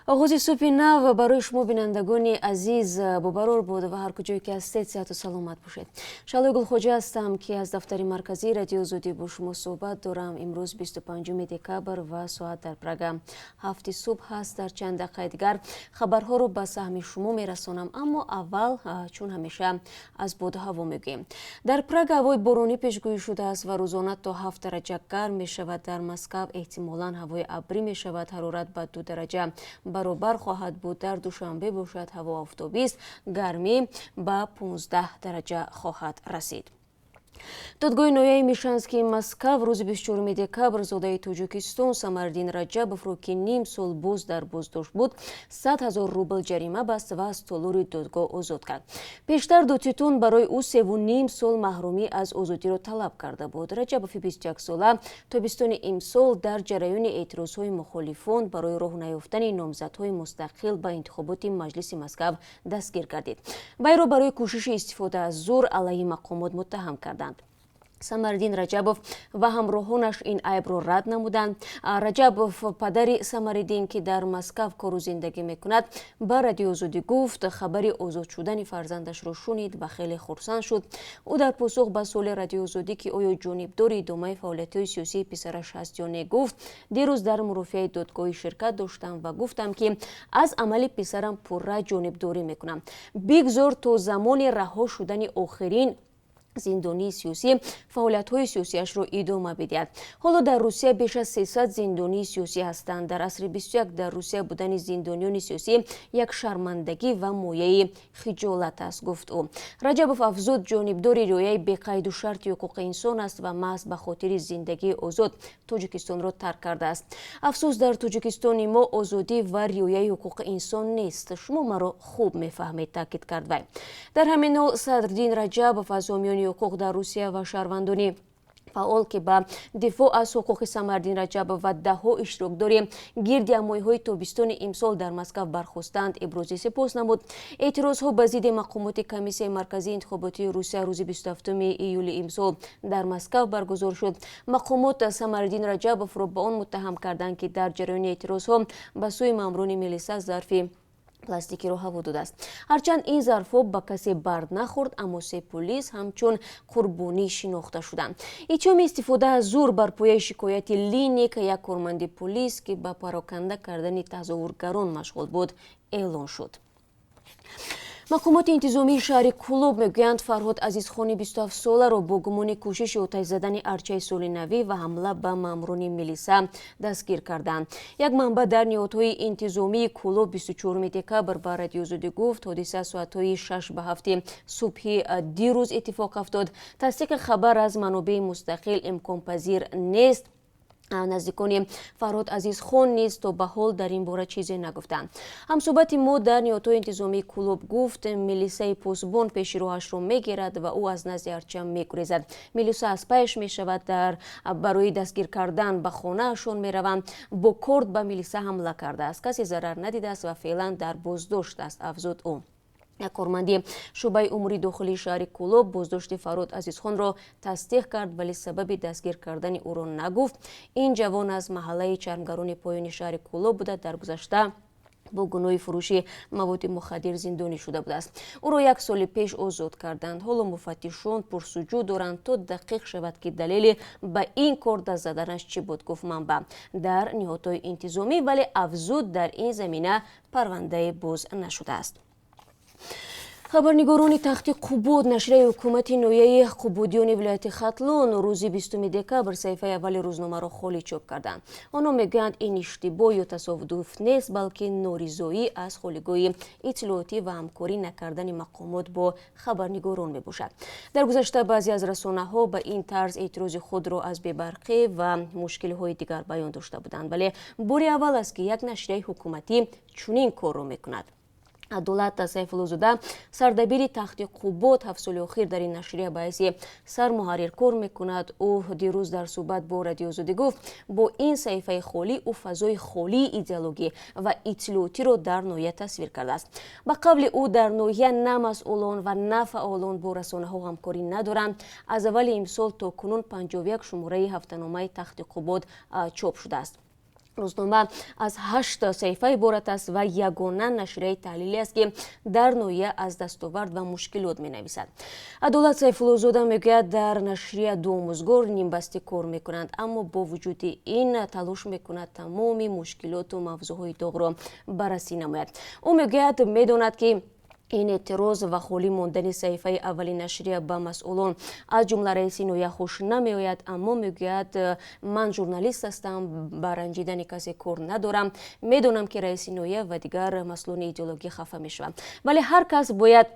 Оғози субҳи нав барои шумо, бинандагони азиз, бобарор буд ва ҳар куҷое ки ҳастед, сиҳату саломат бошед. Шаҳлои Гулхоҷа ҳастам, ки аз дафтари марказии Радиои Озодӣ бо шумо суҳбат дорам. Имрӯз 25 декабр ва соат дар Прага 7-и субҳ ҳаст. Дар чанд дақиқаи дигар хабарҳоро ба саҳми шумо мерасонам, аммо аввал, чун ҳамеша, аз боду ҳаво мегӯем. Дар Прага ҳавои боронӣ пешгӯӣ шудааст ва рӯзона то 7 дараҷа гарм мешавад. Дар Москав эҳтимолан ҳавои абрӣ мешавад, ҳарорат ба 2 дараҷа баробар хоҳад буд. Дар Душанбе бошад, ҳаво офтобист, гармӣ ба 15 дараҷа хоҳад расид. Додгоҳи ноҳияи Мишанскии Москав рӯзи 24 декабр зодаи Тоҷикистон Самардин Раҷабовро, ки ним сол боз дар боздошт буд, 100 000 рубл ҷарима баст ва аз толори додгоҳ озод кард. Пештар додситон барои ӯ 3,5 сол маҳрумӣ аз озодиро талаб карда буд. Раҷабови 21-сола тобистони имсол дар ҷараёни эътирозҳои мухолифон барои роҳ наёфтани номзадҳои мустақил ба интихоботи маҷлиси Москав дастгир гардид. Вайро барои кӯшиши истифода аз зӯр алайҳи мақомот муттаҳам карданд. Самардин Раҷабов ва ҳамроҳонаш ин айбро рад намуданд. Раҷабов, падари Самариддин, ки дар Москав кору зиндагӣ мекунад, ба Радиои Озодӣ гуфт, хабари озод шудани фарзандашро шунид ва хеле хурсанд шуд. Ӯ дар посух ба суоли Радиои Озодӣ, ки оё ҷонибдори идомаи фаъолиятҳои сиёсии писараш ҳаст ё не, гуфт: «Дирӯз дар мурофиаи додгоҳӣ ширкат доштам ва гуфтам, ки аз амали писарам пурра ҷонибдорӣ мекунам. Бигзор то замони раҳо шудани охирин зиндонии сиёсӣ фаъолиятҳои сиёсиашро идома бидиҳад». Ҳоло дар Русия беш аз 300 зиндонии сиёсӣ ҳастанд. Дар асри 21 дар Русия будани зиндониёни сиёсӣ як шармандагӣ ва мояи хиҷолат аст, гуфт ӯ. Раҷабов афзуд, ҷонибдори риояи беқайду шарти ҳуқуқи инсон аст ва маҳз ба хотири зиндагии озод Тоҷикистонро тарк кардааст. «Афсӯс, дар Тоҷикистони мо озодӣ ва риояи ҳуқуқи инсон нест. Шумо маро хуб мефаҳмед», таъкид кард вай. Дар ҳамин ҳол Садриддин Раҷабов аз ҳомиёни ҳуқуқ дар Русия ва шаҳрвандони фаъол, ки ба дифоъ аз ҳуқуқи Самардин Раҷабов ва даҳҳо иштирокдори гирдиҳамоиҳои тобистони имсол дар Москав бархостанд, ибрози сипос намуд. Эътирозҳо ба зидди мақомоти Комиссияи марказии интихоботии Русия рӯзи 27 июли имсол дар Москав баргузор шуд. Мақомот Самариддин Раҷабовро ба он муттаҳам карданд, ки дар ҷараёни эътирозҳо ба сӯи маъмурони милиса зарфи пластикиро ҳаво додааст. Ҳарчанд ин зарфҳо ба касе бард нахӯрд, аммо се пулис ҳамчун қурбонӣ шинохта шуданд. Иттиҳоми истифода аз зӯр бар пояи шикояти Линник, як корманди пулис, ки ба пароканда кардани тазоҳургарон машғул буд, эълон шуд. Мақомоти интизомии шаҳри Кӯлоб мегӯянд, Фарҳод Азизхони 27-соларо бо гумони кӯшиши оташ задани арчаи соли навӣ ва ҳамла ба маъмурони милиса дастгир карданд. Як манбаъ дар ниҳодҳои интизомии Кӯлоб 24 декабр ба Радиои Озодӣ гуфт, ҳодиса соатҳои 6 ба 7 субҳи дирӯз иттифоқ афтод. Тасдиқи хабар аз манобеи мустақил имконпазир нест. Наздикони Фарҳод Азизхон низ то ба ҳол дар ин бора чизе нагуфтанд. Ҳамсӯҳбати мо дар ниҳодҳои интизомии Кӯлоб гуфт, милисаи посбон пеши роҳашро мегирад ва ӯ аз назди арча мегурезад. Милиса аз пайш мешавад, дар барои дастгир кардан ба хонаашон мераванд. Бо корд ба милиса ҳамла кардааст. Касе зарар надидааст ва феълан дар боздошт аст, афзуд ӯ. Як корманди шӯъбаи умури дохилии шаҳри Кӯлоб боздошти Фарҳод Азизхонро тасдиқ кард, вале сабаби дастгир кардани ӯро нагуфт. Ин ҷавон аз маҳаллаи Чармгарони поёни шаҳри Кӯлоб буда, дар гузашта бо гуноҳи фурӯши маводи мухаддир зиндонӣ шуда будааст. Ӯро як соли пеш озод карданд. Ҳоло муфаттишон пурсуҷӯ доранд, то дақиқ шавад, ки далели ба ин кор даст заданаш чӣ буд, гуфт манбаъ дар ниҳодҳои интизомӣ, вале афзуд, дар ин замина парвандае боз нашудааст. Хабарнигорони Тахти Қубод, нашрияи ҳукумати ноҳияи Қубодиёни вилояти Хатлон, рӯзи 20 декабр саҳифаи аввали рӯзномаро холӣ чоп карданд. Онҳо мегӯянд, ин иштибоҳ ё тасодуф нест, балки норизоӣ аз холигоҳи иттилоотӣ ва ҳамкорӣ накардани мақомот бо хабарнигорон мебошад. Дар гузашта баъзе аз расонаҳо ба ин тарз эътирози худро аз бебарқӣ ва мушкилиҳои дигар баён дошта буданд, вале бори аввал аст, ки як нашрияи ҳукуматӣ чунин корро мекунад. Адолат Сайфуллозода, сардабири Тахти Қубод, 7 соли охир дар ин нашрия ба ҳайси сармуҳаррир кор мекунад. Ӯ дирӯз дар суҳбат бо Радиои Озодӣ гуфт, бо ин саҳифаи холӣ ӯ фазои холии идеологӣ ва иттилоотиро дар ноҳия тасвир кардааст. Ба қавли ӯ, дар ноҳия на масъулон ва на фаъолон бо расонаҳо ҳамкорӣ надоранд. Аз аввали имсол то кунун 51 шумораи ҳафтаномаи Тахти Қубод чоп шудааст. Рӯзнома аз 8 саҳифа иборат аст ва ягона нашрияи таҳлилӣ аст, ки дар ноҳия аз дастовард ва мушкилот менависад. Адолат Сайфуллозода мегӯяд, дар нашрия ду омӯзгор нимбастӣ кор мекунанд, аммо бо вуҷуди ин талош мекунад тамоми мушкилоту мавзӯъҳои доғро баррасӣ намояд. Ӯ мегӯяд, медонад, ки ин эътироз ва холӣ мондани саҳифаи аввали нашрия ба масъулон, аз ҷумла раиси ноҳия, хуш намеояд, аммо мегӯяд, ман журналист ҳастам, ба ранҷидани касе кор надорам. Медонам, ки раиси ноҳия ва дигар масъулони идеологӣ хафа мешаванд, вале ҳар кас бояд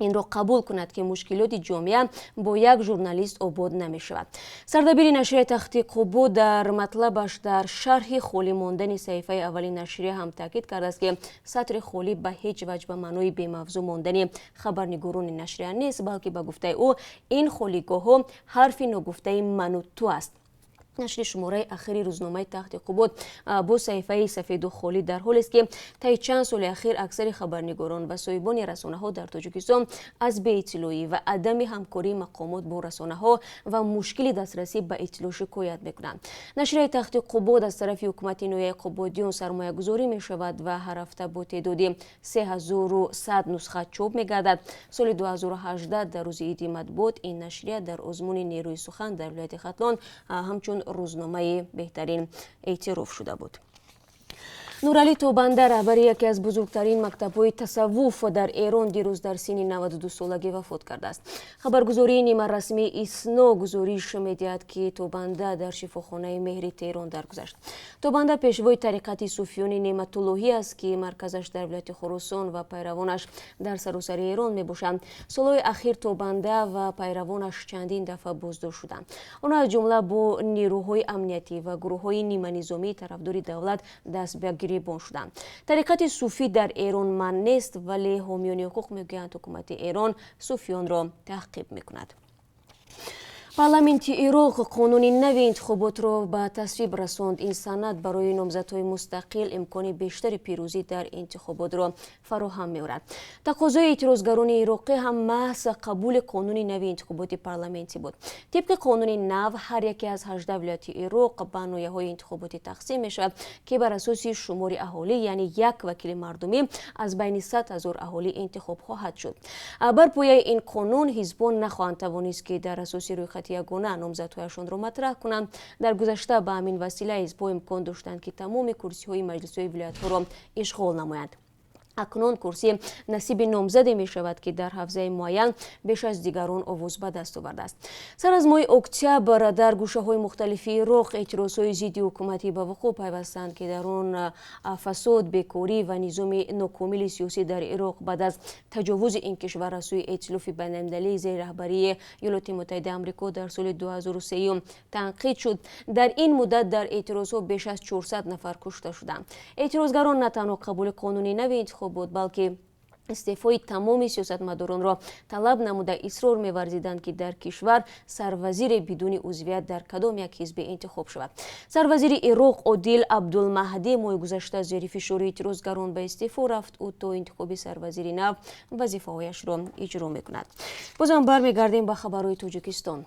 инро қабул кунад, ки мушкилоти ҷомеа бо як журналист обод намешавад. Сардабири нашрияи Тахти Қубод дар матлабаш дар шарҳи холӣ мондани саҳифаи аввали нашрия ҳам таъкид кардааст, ки сатри холӣ ба ҳеҷ ваҷ ба маънои бемавзӯъ мондани хабарнигорони нашрия нест, балки, ба гуфтаи ӯ, ин холигоҳҳо ҳарфи ногуфтаи ману ту аст. Нашри шумораи ахири рӯзномаи Тахти Қубод бо саҳифаи сафеду холӣ дар ҳолест, ки таи чанд соли ахир аксари хабарнигорон ва соҳибони расонаҳо дар Тоҷикистон аз беиттилоӣ ва адами ҳамкории мақомот бо расонаҳо ва мушкили дастрасӣ ба иттилоъ шикоят мекунанд. Нашрияи Тахти Қубод аз тарафи ҳукумати ноҳияи Қубодиён сармоягузорӣ мешавад ва ҳар ҳафта бо теъдоди 3100 нусха чоп мегардад. Соли 2018 дар рӯзи иди матбуот ин нашрия дар озмуни Нерӯи сухан дар вилояти Хатлон ҳамчун рӯзномаи беҳтарин эътироф шуда буд. Нуралӣ Тобанда, раҳбари яке аз бузургтарин мактабҳои тасаввуф дар Эрон, дирӯз дар синни 92 солагӣ вафот кардааст. Хабаргузории нимарасмии ИСНО гузориш медиҳад, ки Тобанда дар шифохонаи Меҳри Теҳрон даргузашт. Тобанда пешвои тариқати суфиёни Неъматуллоҳӣ аст, ки марказаш дар вилояти Хуросон ва пайравонаш дар саросари Эрон мебошанд. Солҳои ахир Тобанда ва пайравонаш чандин дафъа боздошт шуданд. Онҳо аз ҷумла бо нерӯҳои амниятӣ ва гурӯҳҳои ниманизомии тарафдори давлат даст ба гиребон шуданд. Тариқати суфӣ дар Эрон манъ нест, вале ҳомиёни ҳуқуқ мегӯянд, ҳукумати Эрон суфиёнро таъқиб мекунад. Парламенти Ироқ қонуни нави интихоботро ба тасвиб расонд. Ин санад барои номзадҳои мустақил имкони бештари пирӯзӣ дар интихоботро фароҳам меорад. Тақозои эътирозгарони ироқӣ ҳам маҳз қабули қонуни нави интихоботи парламентӣ буд. Тибқи қонуни нав, ҳар яке аз 18 вилояти Ироқ ба ноҳияҳои интихоботӣ тақсим мешавад, ки бар асоси шумори аҳолӣ, яъне як вакили мардумӣ аз байни 100 000 аҳолӣ интихоб хоҳад шуд. Бар пояи ин қонун ҳизбон нахоҳанд тавонист, ки дар асоси рӯйхати ягона номзадҳояшонро матраҳ кунанд. Дар гузашта ба ҳамин васила ҳизбҳо имкон доштанд, ки тамоми курсиҳои маҷлисҳои вилоятҳоро ишғол намоянд. Акнун курсӣ насиби номзаде мешавад, ки дар ҳавзаи муайян беш аз дигарон овоз ба даст овардааст. Сар аз моҳи октябр дар гӯшаҳои мухталифи Ироқ эътирозҳои зидди ҳукуматӣ ба вуқӯъ пайвастанд, ки дар он фасод, бекорӣ ва низоми нокомили сиёсӣ дар Ироқ баъд аз таҷовузи ин кишвар аз сӯи эътилофи байналмилалии зери раҳбарии Иёлоти Муттаҳидаи Амрико дар соли 2003 танқид шуд. Дар ин муддат дар эътирозҳо беш аз 400 нафар кушта шуданд. Эътирозгарон на танҳо қабули қонуни нави интихобот, балки истеъфои тамоми сиёсатмадоронро талаб намуда, исрор меварзиданд, ки дар кишвар сарвазире бидуни узвият дар кадом як ҳизбе интихоб шавад. Сарвазири Ироқ Одил Абдулмаҳдӣ моҳи гузашта зери фишори эътирозгарон ба истеъфо рафт. Ӯ то интихоби сарвазири нав вазифаҳояшро иҷро мекунад. Бозам бармегардем ба хабарҳои Тоҷикистон.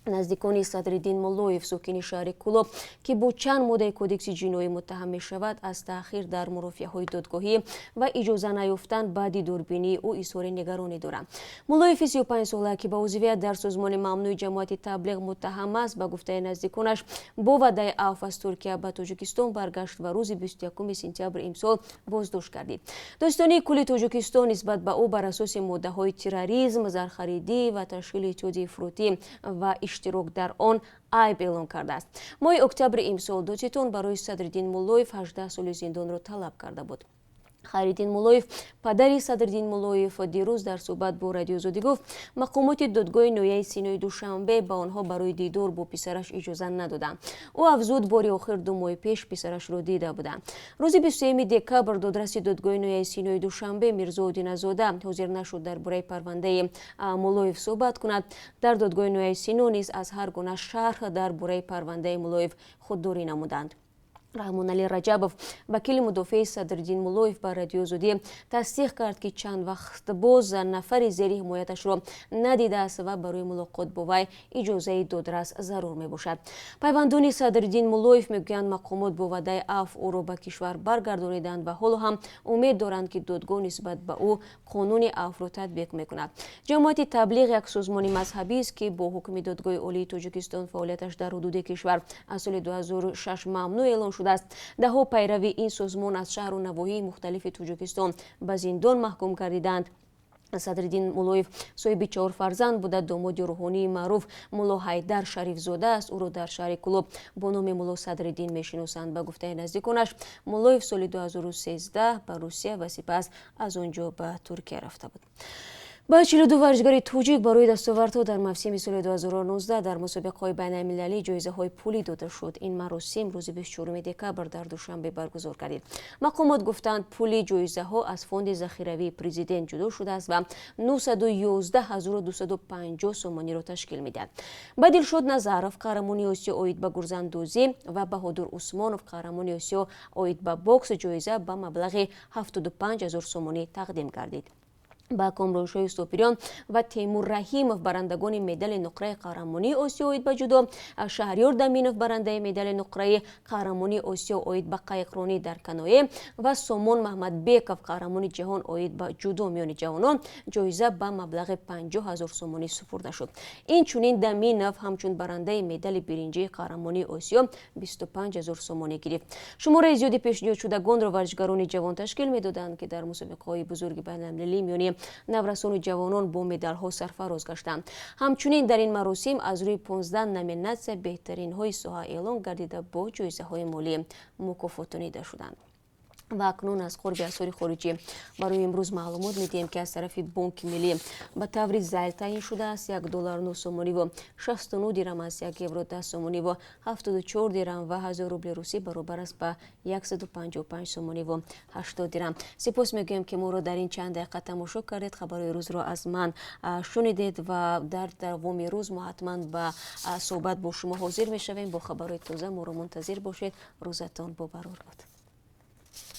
Наздикони Садриддин Муллоев, сокини шаҳри Кӯлоб, ки бо чанд моддаи Кодекси ҷиноӣ муттаҳам мешавад, аз таъхир дар мурофиаҳои додгоҳӣ ва иҷоза наёфтан ба дидорбинии ӯ изҳори нигаронӣ доранд. Муллоеви 35сола, ки ба узвият дар созмони мамнӯи Ҷамоати Таблиғ муттаҳам аст, ба гуфтаи наздиконаш, бо ваъдаи афв аз Туркия ба Тоҷикистон баргашт ва рӯзи 21 сентябри имсол боздошт гардид. Додситонии кулли Тоҷикистон нисбат ба ӯ бар асоси моддаҳои терроризм, зархаридӣ ва ташкили иттиҳоди ифротӣ ва иштирок дар он айб эълон кардааст. Моҳи октябри имсол додситон барои Садриддин Муллоев 18 соли зиндонро талаб карда буд. Хайриддин Муллоев, падари Садриддин Муллоев, дирӯз дар суҳбат бо Радиоозодӣ гуфт, мақомоти додгоҳи ноҳияи Синои Душанбе ба онҳо барои дидор бо писараш иҷоза надоданд. Ӯ афзуд, бори охир 2 моҳи пеш писарашро дида буданд. Рӯзи 23 декабр додраси додгоҳи ноҳияи Синои Душанбе Мирзо Одиназода ҳозир нашуд дар бораи парвандаи Муллоев суҳбат кунад. Дар додгоҳи ноҳияи Сино низ аз ҳар гуна шарҳ дар бораи парвандаи Муллоев худдорӣ намуданд. Раҳмоналӣ Раҷабов, вакили мудофеи Садриддин Муллоев, ба Радиои Озодӣ тасдиқ кард, ки чанд вақт боз нафари зери ҳимояташро надидааст ва барои мулоқот бо вай иҷозаи додрас зарур мебошад. Пайвандони Садриддин Муллоев мегӯянд, мақомот бо ваъдаи афв ӯро ба кишвар баргардониданд ва ҳоло ҳам умед доранд, ки додгоҳ нисбат ба ӯ қонуни афвро татбиқ мекунад. Ҷамоати Таблиғ як созмони мазҳабист, ки бо ҳукми Додгоҳи Олии Тоҷикистон фаъолияташ дар ҳудуди кишвар аз соли 2006 мамнӯъ эълон шудааст. Даҳҳо пайрави ин созмон аз шаҳру навоҳии мухталифи Тоҷикистон ба зиндон маҳкум гардиданд. Садриддин Муллоев соҳиби чор фарзанд буда, домоди рӯҳонии маъруф Мулло Ҳайдар Шарифзода аст. Ӯро дар шаҳри Кӯлоб бо номи Мулло Садриддин мешиносанд. Ба гуфтаи наздиконаш, Муллоев соли 2013 ба Русия ва сипас аз он ҷо ба Туркия рафта буд. Ба 42 варзишгари тоҷик барои дастовардҳо дар мавсими соли 2019 дар мусобиқаҳои байналмилалӣ ҷоизаҳои пулӣ дода шуд. Ин маросим рӯзи 24 декабр дар Душанбе баргузор гардид. Мақомот гуфтанд, пули ҷоизаҳо аз фонди захиравии президент ҷудо шудааст ва 911 250 сомониро ташкил медиҳад. Ба Дилшод Назаров, қаҳрамони Осиё оид ба гурзандозӣ, ва Баҳодур Усмонов, қаҳрамони Осиё оид ба бокс, ҷоиза ба маблағи 75 ҳазор сомонӣ тақдим гардид. Ба Комроншоҳи Сопирён ва Темур Раҳимов, барандагони медали нуқраи қаҳрамонии Осиё оид ба ҷудо, Шаҳриёр Даминов, барандаи медали нуқраи қаҳрамонии Осиё оид ба қайиқронӣ дар каноэ, ва Сомон Маҳмадбеков, қаҳрамони ҷаҳон оид ба ҷудо миёни ҷавонон, ҷоиза ба маблағи 50 ҳазор сомонӣ супурда шуд. Инчунин Даминов ҳамчун барандаи медали биринҷии қаҳрамонии Осиё 25 ҳазор сомонӣ гирифт. Шумораи зиёди пешниҳодшудагонро варзишгарони ҷавон ташкил медоданд, ки дар мусобиқаҳои бузурги байналмилалӣ миёни наврасону ҷавонон бо медалҳо сарфароз гаштанд. Ҳамчунин дар ин маросим аз рӯи 15 номинатсия беҳтаринҳои соҳа эълон гардида, бо ҷоизаҳои молӣ мукофотонида шуданд. Ва акнун аз қурби асъори хориҷӣ барои имрӯз маълумот медиҳем, ки аз тарафи Бонки Миллӣ ба таври зайл таъин шудааст. 1 доллар 9 сомониву 69 дирам аст, 1 евро 10 сомониву 74 дирам ва 1000 рубли русӣ баробар аст ба 155 сомониву 80 дирам. Сипос мегӯем, ки моро дар ин чанд дақиқа тамошо кардед, хабарҳои рӯзро аз ман шунидед ва дар давоми рӯз мо ҳатман ба суҳбат бо шумо ҳозир мешавем бо хабарҳои тоза. Моро мунтазир бошед. Рӯзатон бобарор буд.